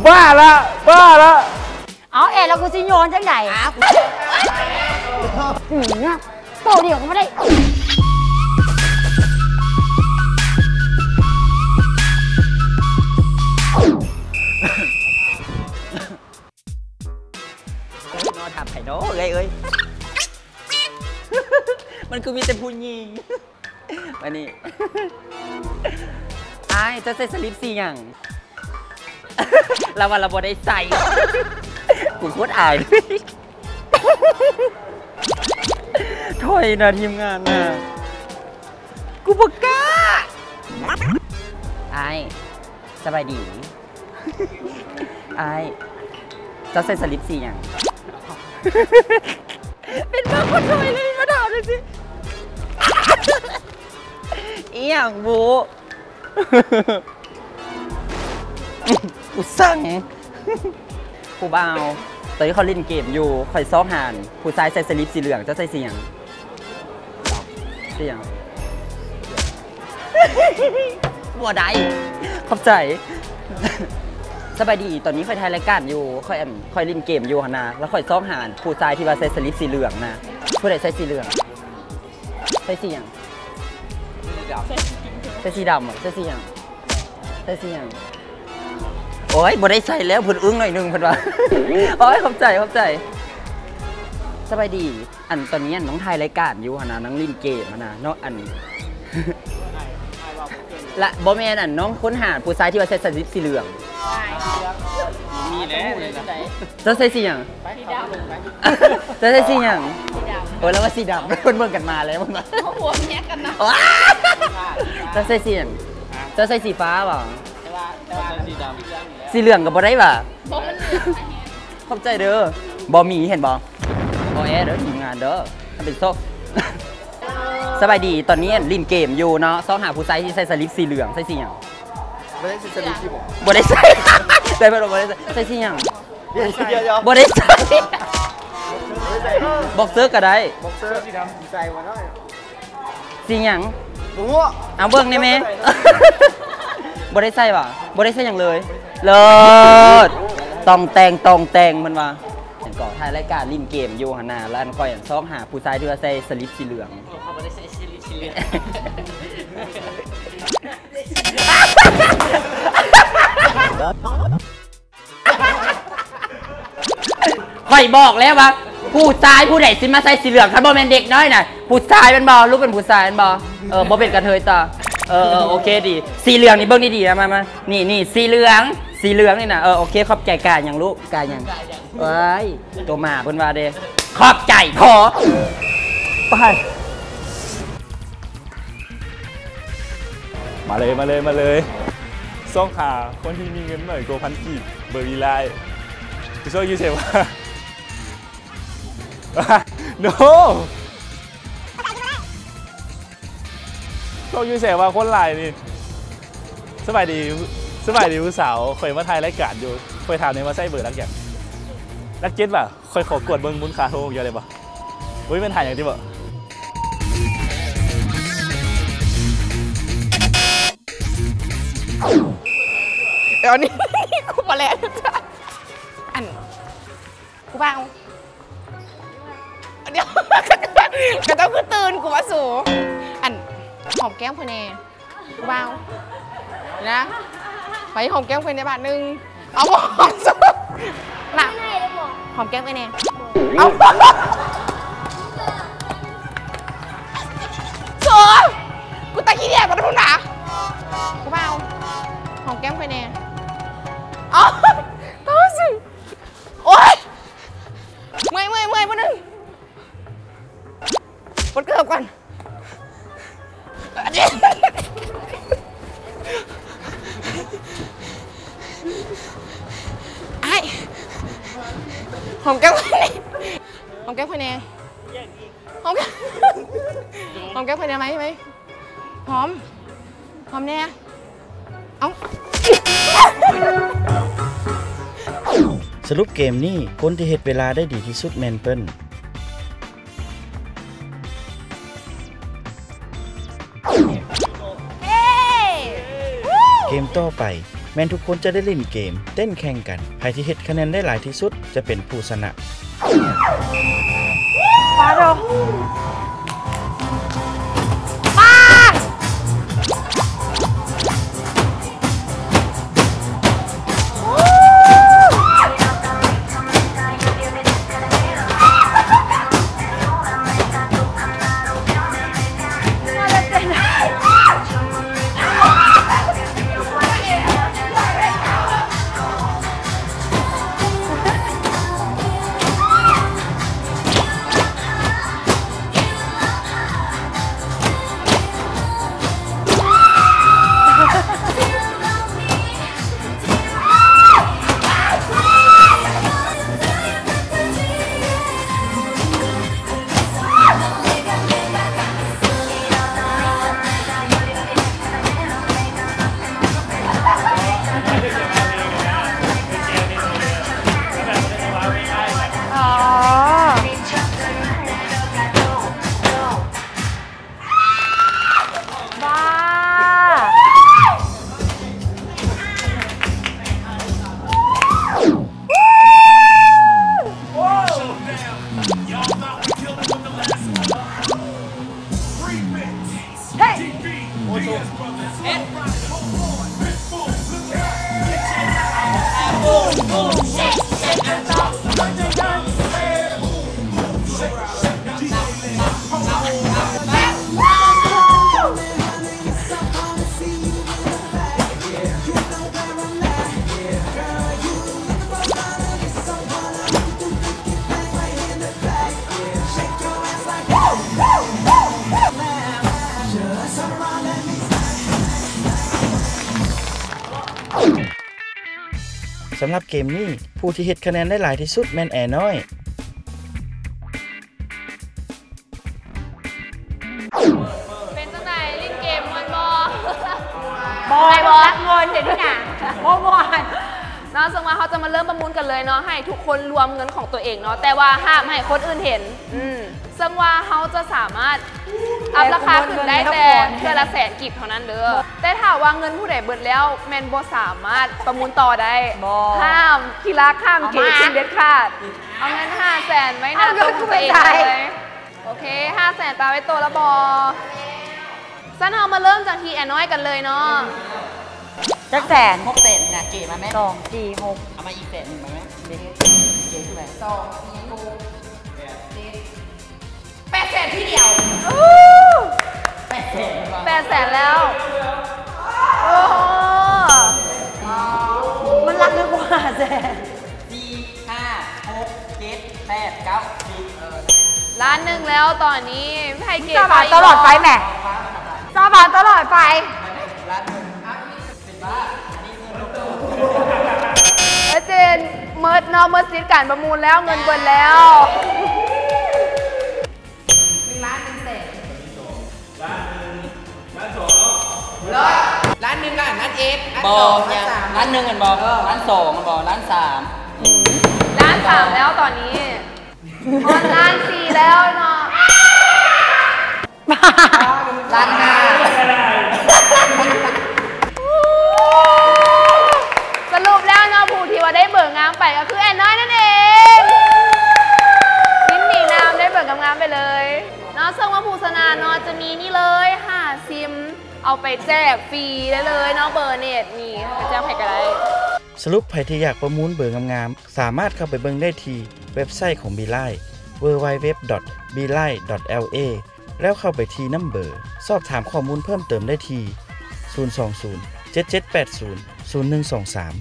ບ້າລະ ບ້າລະ. ເອົາແອ ແລ້ວກູຊິໂຍນຈັ່ງໃດ? ອືມ ໂຕດຽວກໍບໍ່ໄດ້. ເນາະ ຖາມໃຜເນາະເອື້ອຍເອີຍ. ມັນຄືມີແຕ່ຜູ້ຍິງ. ມານີ້ ອ້າຍ ເຈົ້າໃສ່ສະລິບສີຫຍັງ? ລາວວ່າລາວບໍ່ໄດ້ໃສ່. ກູໂຄດອາຍເລີຍ. ຖອຍນະ ທີມງານນະ ກູບໍ່ກ້າ. ອ້າຍ ສະບາຍດີ. ອ້າຍ ເຈົ້າໃສ່ສະລິບສີຫຍັງ? ເປັນບ້າຄົນໄທເລີຍ ມາຖາມຈັ່ງຊີ້. ອີຫຍັງບຸ? ກູສັ່ງ. ຜູ້ບ່າວ ຕອນນີ້ຂ້ອຍຫຼິ້ນເກມຢູ່ ຂ້ອຍຊອກຫາຜູ້ຊາຍໃສ່ສະລິບສີເຫຼືອງ. ເຈົ້າໃສ່ສີຫຍັງ? ສີຫຍັງ? ບໍ່ໄດ້. ຂອບໃຈ. ສະບາຍດີ ຕອນນີ້ຂ້ອຍຖ່າຍລາຍການຢູ່ ຂ້ອຍ ອັນ ຂ້ອຍຫຼິ້ນເກມຢູ່ຫັ້ນນະ ແລ້ວຂ້ອຍຊອກຫາຜູ້ຊາຍທີ່ວ່າໃສ່ສະລິບສີເຫຼືອງນະ. ຜູ້ໃດໃສ່ສີເຫຼືອງ? ໃສ່ສີຫຍັງ? ໃສ່ສີດຳ. ໃສ່ສີດຳ ໃສ່ສີຫຍັງ? ໃສ່ສີຫຍັງ? ໂອ້ຍ ບໍ່ໄດ້ໃສ່ແລ້ວ ເພິ່ນອຶ້ງໜ້ອຍໜຶ່ງ ເພິ່ນວ່າ. ໂອ້ຍ ຂອບໃຈ ຂອບໃຈ. ສະບາຍດີ. ອັນ ຕອນນີ້ ອັນ ນ້ອງຖ່າຍລາຍການຢູ່ຫັ້ນນະ ນາງຫຼິ້ນເກມຫັ້ນນະເນາະ ອັນ ລະ ບໍ່ແມ່ນ ອັນ ນ້ອງຄົ້ນຫາຜູ້ຊາຍທີ່ວ່າໃສ່ສະລິບສີເຫຼືອງ. ມີແຫຼະ. ເຈົ້າໃສ່ສີຫຍັງ? ເຈົ້າໃສ່ສີຫຍັງ? ໂອ້ຍ ລາວວ່າສີດຳ ເພິ່ນເບິ່ງກັນມາແລ້ວ ເພິ່ນວ່າ ເຮົາຜົວເມຍກັນນະ. ເຈົ້າໃສ່ສີຫຍັງ? ເຈົ້າໃສ່ສີຟ້າບໍ່? ແຕ່ວ່າ ແຕ່ວ່າ ສີເຫຼືອງກໍບໍ່ໄດ້ຫວາ? ບໍ່ ມັນເຫຼືອງ. ຂອບໃຈເດີ. ບໍ່ມີ ເຫັນບໍ່? ບໍ່ແອເດີ ທີມງານເດີ ຖ້າເປັນໂຊກ. ສະບາຍດີ ຕອນນີ້ຫຼິ້ນເກມຢູ່ເນາະ ຊອກຫາຜູ້ຊາຍທີ່ໃສ່ສະລິບສີເຫຼືອງ. ໃສ່ສີຫຍັງ? ບໍ່ໄດ້ໃສ່ສະລິບສີບໍ? ບໍ່ໄດ້ໃສ່. ໃສ່ເພິ່ນບໍ່ໄດ້ໃສ່. ໃສ່ສີຫຍັງ? ບໍ່ໄດ້ໃສ່. ບໍ່ໄດ້ໃສ່. ບັອກເຊີກໍໄດ້. ບັອກເຊີສີດຳ ໃສ່ບໍ່ເນາະ? ສີຫຍັງ? ບໍ່ຮູ້. ເອົາເບິ່ງແດ່ແມ່. ບໍ່ໄດ້ໃສ່ຫວາ? ບໍ່ໄດ້ໃສ່ຫຍັງເລີຍ. ເລີດ. ຕ້ອງແຕ່ງ ຕ້ອງແຕ່ງ ເພິ່ນວ່າ. ຫຍັງກໍ ຖ່າຍລາຍການຫຼິ້ນເກມຢູ່ຫັ້ນນະ ແລ້ວອັນຂ້ອຍອັນຊອກຫາຜູ້ຊາຍທີ່ວ່າໃສ່ສະລິບສີເຫຼືອງ. ເຂົາບໍ່ໄດ້ໃສ່ສະລິບສີເຫຼືອງ. ຂ້ອຍບອກແລ້ວວ່າ ຜູ້ຊາຍຜູ້ໃດຊິມາໃສ່ສີເຫຼືອງ ຄັນບໍ່ແມ່ນເດັກນ້ອຍນະ ຜູ້ຊາຍແມ່ນບໍ່? ລູກເປັນຜູ້ຊາຍແມ່ນບໍ່? ເອີ ບໍ່ເປັນກະເທີຍຕໍ່. ເອີ ເອີ ໂອເຄດີ. ສີເຫຼືອງນີ້ເບິ່ງດີໆນະ ມາ ມາ ນີ້ ນີ້ ສີເຫຼືອງ ສີເຫຼືອງນີ້ນະ. ເອີ ໂອເຄ ຂອບໃຈ. ກາຫຍັງລູກ? ກາຫຍັງ? ເອີຍ ໂຕໝາເພິ່ນວ່າເດ້. ຂອບໃຈພໍ. ໄປ. ມາເລີຍ ມາເລີຍ ມາເລີຍ. ຊອກຫາຄົນທີ່ມີເງິນໜ້ອຍກວ່າພັນກີບ ເບີກະໄລ. ໂຊກຢູ່ໃສວະ? No. ໂຊກຢູ່ໃສວະ? ຄົນຫຼາຍນີ້. ສະບາຍດີ ສະບາຍດີຜູ້ສາວ. ຂ້ອຍມາຖ່າຍລາຍການຢູ່. ຂ້ອຍຖາມແດ່ວ່າໃຊ້ເບີຫຼັກຫຍັງ? ຫຼັກເຈັດຫວາ? ຂ້ອຍຂໍກວດເບິ່ງມູນຄ່າໂທຂອງເຈົ້າໄດ້ບໍ່? ບໍ່ມີບັນຫາຫຍັງຕິບໍ? ເອົານີ້ ກູບໍ່ແລ່ນ. ອັນ ຜູ້ບ່າວ ດຽວ ຂະເຈົ້າຄືຕື່ນ ກູວ່າສູ. ອັນ ຫອມແກ້ມຂ້ອຍແດ່. ຜູ້ບ່າວ ນະ ໄປຫອມແກ້ມຂ້ອຍແດ່ບາດໜຶ່ງ. ເອົາ ບໍ່ຫອມ ນະ ຫອມແກ້ມຂ້ອຍແດ່. ເອົາ ໂທ້ ກູຕາຂີ້ດຽດບໍ່ໄດ້ພຸ້ນນະ. ຜູ້ບ່າວ ຫອມແກ້ມຂ້ອຍແດ່. ເອົາ ໂທ້ ໂອ້ຍ ເມື່ອຍ ເມື່ອຍ ເມື່ອຍ ບາດໜຶ່ງ. ປົດເກີບກ່ອນ. ອ້າຍ ຫອມແກ້ມຂ້ອຍແດ່ ຫອມແກ້ມຂ້ອຍແດ່. ຫອມແກ້ມ ຫອມແກ້ມຂ້ອຍແດ່ໄໝ? ໄໝ? ຫອມ ຫອມແດ່. ເອົ້າ ສະຫຼຸບເກມນີ້ ຄົນທີ່ເຮັດເວລາໄດ້ດີທີ່ສຸດແມ່ນເປີ້ນ. ເກມຕໍ່ໄປ ແມ່ນທຸກຄົນຈະໄດ້ຫຼິ້ນເກມເຕັ້ນແຂ່ງກັນ, ໃຜທີ່ເຮັດຄະແນນໄດ້ຫຼາຍທີ່ສຸດຈະເປັນຜູ້ຊະນະ. ປາໂດ ປາ ສຳລັບເກມນີ້, ຜູ້ທີ່ເຮັດຄະແນນໄດ້ຫຼາຍທີ່ສຸດແມ່ນແອນ້ອຍ. ເປັນຈັ່ງໃດ? ຫຼິ້ນເກມມ່ວນບໍ່? ບໍ່ ບໍ່ ມັນລັກເງິນເດ້ນີ້ນະ ບໍ່ມ່ວນເນາະ. ເຊິ່ງວ່າເຮົາຈະມາເລີ່ມປະມູນກັນເລີຍເນາະ, ໃຫ້ທຸກຄົນລວມເງິນຂອງຕົວເອງເນາະ, ແຕ່ວ່າຫ້າມໃຫ້ຄົນອື່ນເຫັນ. ອືມ ເຊິ່ງວ່າເຮົາຈະສາມາດອັບລາຄາຂຶ້ນໄດ້ແຕ່ເທື່ອລະແສນກີບເທົ່ານັ້ນເດີ. ແຕ່ຖ້າວ່າເງິນຜູ້ໃດເບິດແລ້ວ ແມ່ນບໍ່ສາມາດປະມູນຕໍ່ໄດ້. ບໍ່ ຫ້າມຂີ້ລັກ ຫ້າມເກ ເອົາມາ ເປັນເດັດຂາດ. ເອົາເງິນຫ້າແສນໄວ້ໜ້າໂຕະຂອງຕົວເອງເລີຍ. ໂອເຄ ຫ້າແສນປະໄວ້ໂຕະລະບໍ? ຊັ້ນເຮົາມາເລີ່ມຈາກທີ່ແອນ້ອຍກັນເລີຍເນາະ. ຈັກແສນ? ຫົກແສນນີ້ນະ ເກມາແມ່. ສອງ ສີ່ ຫົກ ເອົາມາອີກແສນໜຶ່ງມາແມ່. ເກມຄືແມ່. ສອງ ສີ່ ຫົກ ເຈັດ ແປດແສນທີດຽວ. ແປດແສນ ແປດແສນແລ້ວ. ໂອ້ໂຫ ມັນລັກເງິນກວ່າຫ້າແສນ. ສີ່ ຫ້າ ຫົກ ເຈັດ ແປດ ເກົ້າ ສິບ ລ້ານໜຶ່ງແລ້ວຕອນນີ້. ໃຫ້ເກມ ສາບານຕະຫຼອດໄປແໝ່ ສາບານຕະຫຼອດໄປ. ລ້ານໜຶ່ງ ເອີເຈນ ເໝິດເນາະ ເໝິດສິດການປະມູນແລ້ວ ເງິນເບິດແລ້ວ. ໜຶ່ງລ້ານໜຶ່ງແສນ. ລ້ານໜຶ່ງ ລ້ານສອງເນາະ. ລ້ານໜຶ່ງ ລ້ານເອັດ ລ້ານສອງ ລ້ານສາມ. ລ້ານໜຶ່ງແມ່ນບໍ່? ເອີ ລ້ານສອງແມ່ນບໍ່? ລ້ານສາມ. ອືມ ລ້ານສາມແລ້ວຕອນນີ້. ຮອດລ້ານສີ່ແລ້ວເນາະ. ລ້ານຫ້າ. ສະຫຼຸບແລ້ວເນາະ ຜູ້ທີ່ວ່າໄດ້ເບີງາມໄປກໍຄືແອນ້ອຍນັ້ນເອງ. ຍິນດີນຳ ໄດ້ເບີງາມໆໄປເລີຍເນາະ. ເຊິ່ງວ່າຜູ້ຊະນະເນາະ ຈະມີນີ້ເລີຍ ຫ້າຊິມ ເອົາໄປແຈກຟຣີໄດ້ເລີຍເນາະ ເບີເນັດນີ້ ໄປແຈກໃຜກໍໄດ້. ສະຫຼຸບໃຜທີ່ຢາກປະມູນເບີງາມໆ ສາມາດເຂົ້າໄປເບິ່ງໄດ້ທີ່ເວັບໄຊຂອງ Beeline ເວີ ດັບເບິນຢູ ດັບເບິນຢູ ດັບເບິນຢູ ດັບເບິນຢູ ດັບເບິນຢູ ແລ້ວເຂົ້າໄປທີ່ນຳເບີ. ສອບຖາມຂໍ້ມູນເພີ່ມເຕີມໄດ້ທີ່ ສູນ ສອງ ສູນ ເຈັດ ເຈັດ ແປດ ສູນ ສູນ ໜຶ່ງ ສອງ ສາມ.